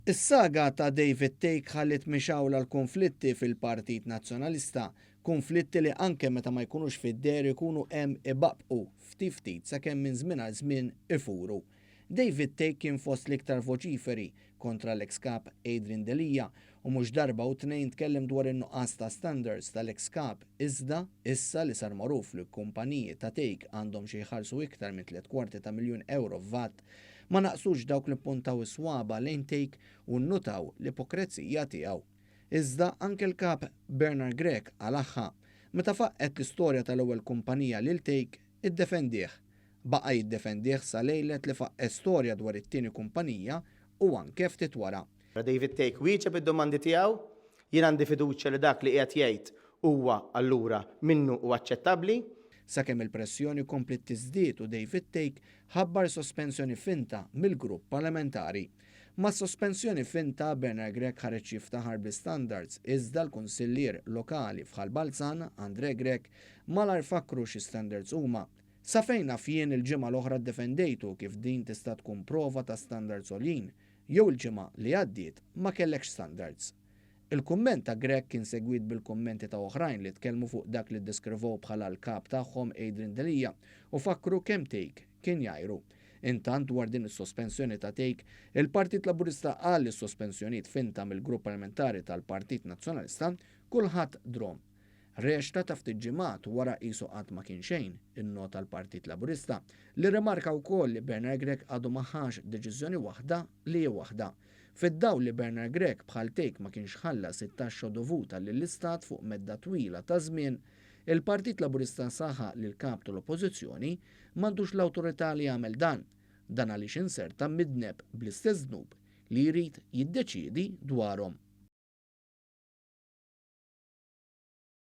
Is-saga ta' David Thake ħalliet mixgħula l-kunflitti fil-Partit Nazzjonalista, kunflitti li anke meta ma jkunux fid-deher ikunu hemm ibaqbqu ftit ftit sakemm minn żmien għal żmien ifuru. David Thake kien fost l-iktar voċiferi kontra l-eks Kap Adrian Delia u mhux darba u tnejn tkellem dwar in-nuqqas ta' standards tal-eks Kap iżda issa li sar magħruf li l-kumpaniji ta' Thake għandhom xi jħallsu iktar minn tliet kwarti ta' miljun ewro f'VAT ma naqsux dawk li ppuntaw is-swaba' lejn Thake u nnutaw l-ipokrezija tiegħu. Iżda anke l-Kap Bernard Grech qalagħha. Meta faqqgħet l-istorja tal-ewwel kumpanija lil Thake, iddefendih. Baqa' jiddefendih sa lejlet li faqqgħet storja dwar it-tieni kumpanija u anke ftit wara. David Thake wieġeb id-domandi tiegħu. Jien għandi fiduċja li dak li qiegħed jgħid huwa allura minnu u aċċettabbli. Sakemm il-pressjoni kompliet tiżdied u David Thake ħabbar sospensjoni finta mill-grupp parlamentari. Mas-sospensjoni finta, Bernard Grech ħareġ jiftaħar bl-istandards iżda l-kunsillier lokali f'Ħal Balzan, André Grech, malajr fakkru xi standards huma. Sa fejn naf jien il-ġimgħa l-oħra ddefendejtu kif din tista' tkun prova ta' standards għoljin, jew il-ġimgħa li għaddiet ma kellekx standards. Il-kumment ta' Grech kien segwit bil-kummenti ta' oħrajn li tkellmu fuq dak li ddeskrivow bħala l-kap tagħhom Adrian Delia u fakkru kemm Thake kien jgħajru. Intant dwar din is-sospensjoni ta' Thake, il-Partit Laburista qal li s-sospensjonijiet finta mill-grupp parlamentari tal-Partit Nazzjonalista kulħadd drom. Rexta ta' ftit ġimgħat wara qisu qatt ma kien xejn, innota l-Partit Laburista, li rrimarka wkoll li Bernard Grech għadu ma ħax deċiżjoni waħda li hi waħda. Fid-dawl li Bernard Grech bħal Thake ma kienx ħallas it-taxxa dovuta lill-Istat fuq medda twila ta' żmien, il-Partit Laburista saħaq li l-Kap tal-Oppożizzjoni m'għandux l-awtorità li jagħmel dan. Dan għaliex inserta midneb bl-istess dnub li jrid jiddeċiedi dwarhom.